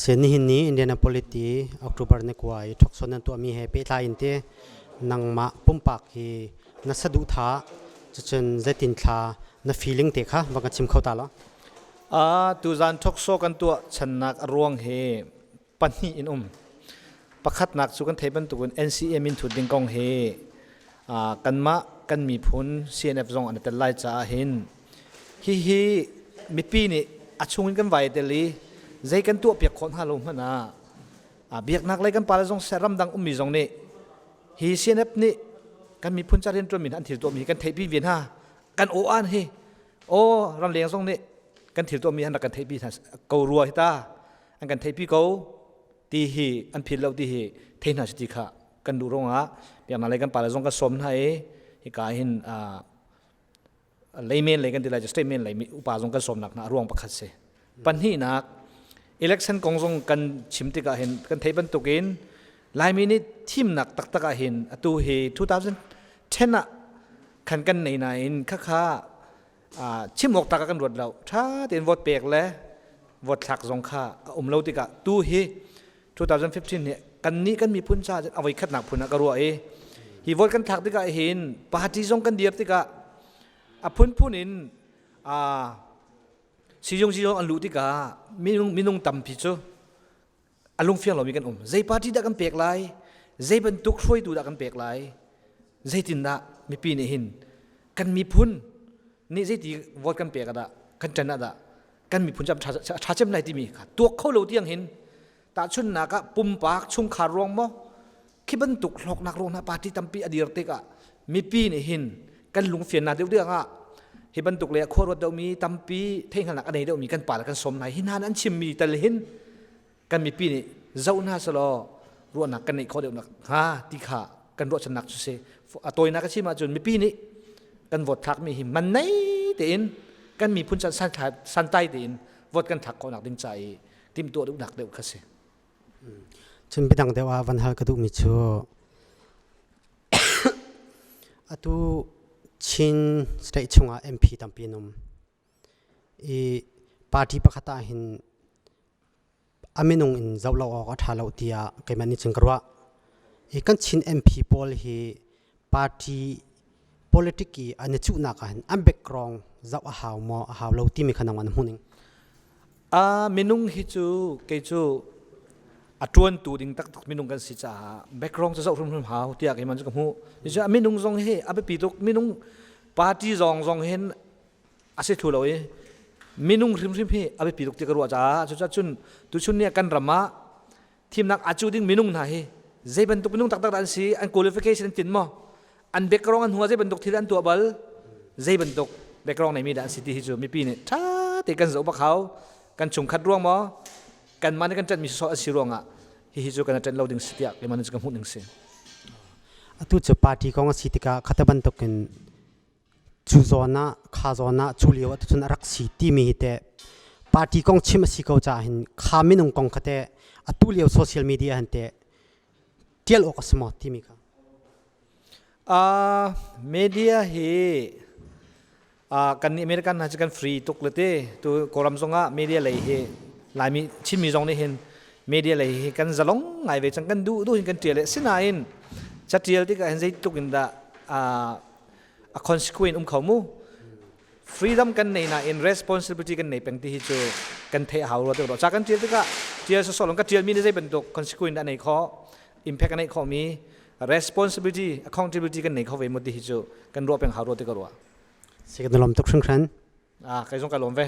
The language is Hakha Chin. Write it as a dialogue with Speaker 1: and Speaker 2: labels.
Speaker 1: Se nihin ni Indianapolis i October ni kua i ṭhokson nan tuahmi he pehtlai in te nangmah pumpak hi na saduhthah, cucun zeitin thla na feeling te kha va kan chim kho ta law.
Speaker 2: Tuzan ṭhokso kan tuah channak a ruang hi pahnih in um. Pakhatnak cu kan theih bantukin NCA minthut ding kong hi kanmah kan miphun CNF zong an i tel lai caah hin hihi mipi nih a chung in kan vai tel i zei kan tuah piak khawh hna lo hmanh ah biaknak lei kan pale zong ramdang ummi zong nih hi CNF nih kan miphun ca rianṭuanmi an thil tuahmi kan theihpi ve hna. Kan aw an hi aw ramleng zong nih kan thil tuahmi an rak kan theihpi hna ko rua hi ta, an kan theihpi ko ti hi, an phil lo ti hi thei hna si ti kha kan duh ruangah biaknak lei kan pale zong kan sawm hna i hika hin layman lei kan ti lai, statement lei upa zong kan sawmnak hna a ruang pakhat si. Pahnihnak, election kong zong kan chim tikah hin kan theih bantukin Laimi nih thimnak taktak ah hin atu hi 2010 ah khan kan nei nain khakha chim awk tak ah kan ruat lo. Tha tein vote pek le vote thlak zong kha a um lo tikah tu hi 2015 hi kan nih kan miphun ca a voi khatnak phun ah ka ruah i hi vote kan thlak tikah hin party zong kan dir tikah a phunphun in sizung sizung an luh tikah minung tampi cu a lungfiang lomi kan um. Zei party dah kan pek lai, zei bantuk hruaitu dah kan pek lai, zeitindah mipi nih hin kan miphun nih zeiti vote kan pek ah dah, kan ṭan ah dah kan miphun cu a ṭha cem lai timi kha tuak kho lo tiang hin, tahchunhnak ah pumpak chungkhar ruang maw, khi bantuk hlawknak ruang hna party tampi a dir tikah mipi nih hin kan lungfiannak deuh deuh ah hi bantuk le khua ruat deuhmi tampi, theihhngalhnak a nei deuhmi kan pa le kan sawm hna. Hi hna an chimmi tal hin kan mipi nih zoh hna selaw ruahnak kan neih khawh deuh nak hnga ti kha kan ruahchannak cu si. A tawinak a chim ahcun mipi nih kan vote thlakmi hi man nei tein kan miphun can santai tein vote kan thlak khawhnak ding ca i timhtuah duhnak deuh kha si.
Speaker 1: Cun biadang deuh ah van hal ka duhmi cu atu Chin state chungah MP tampi an um i party pakhat ah hin a minung in zoh lo awk a ṭha lo tiah keimah nih cun ka ruah. I kan Chin MP pawl hi party politic i an i cuhnak ah hin an background zoh a hau maw, a hau lo timi kha nangmah na hmuh ning?
Speaker 2: Minung hi cu kei cu a ṭuantu ding taktak minung kan si caah background cu zoh hrimhrim hau tiah keimah cu ka hmuh. Cucaah minung zong hi a biapi tuk. Minung party zong zong hin a si thlu lo i minung hrimhrim hi a biapi tuk ti ka ruah caah, cucaah cun tuchun ni ah kan ram ah thimnak aa cu ding minung hna hi zei bantuk minung taktak dah an si, an qualification an tin maw, an background, an hnu ah zei bantuk thil an tuah bal, zei bantuk background neimi dah an si ti hi cu mipi nih ṭha te kan zoh bak hau. Kan chungkhat ruang maw, kanmah nih kan ṭanhmi sawsawh a si ruangah hihi cu kan ṭanh lo ding si tiah keimah nih cu ka hmuh ning si.
Speaker 1: Atu cu party kong a si tikah khata bantukin cu zawn ah, kha zawn ah, cu lio ah cun a rak si timi hi teh party kong chim a si ko caah hin kha minung kong kha teh atu lio social media han teh tial awk a si maw timi kha?
Speaker 2: Media hi kan nih American hna cu kan free tuk le te tu Kawlram zongah media lei hi Laimi Chinmi zong nih hin media lei hi kan zalong ngai ve cang, kan duh duh in kan tial. Sinain catial tikah hin zeitluk in dah a consequence um kho mu. Freedom kan nei nain responsibility kan nei peng ti hi cu kan theih a hau rua te. Ca kan tial tikah tial sawsawh long ka tial mi nih zei bantuk consequence a nei kho, impact a nei kho mi, responsibility, accountability kan nei kho ve mu ti hi cu kan ruah peng hau rua ti ka ruah.
Speaker 1: Si kan lom tuk hringhran.
Speaker 2: Ah, kai zong ka lom ve.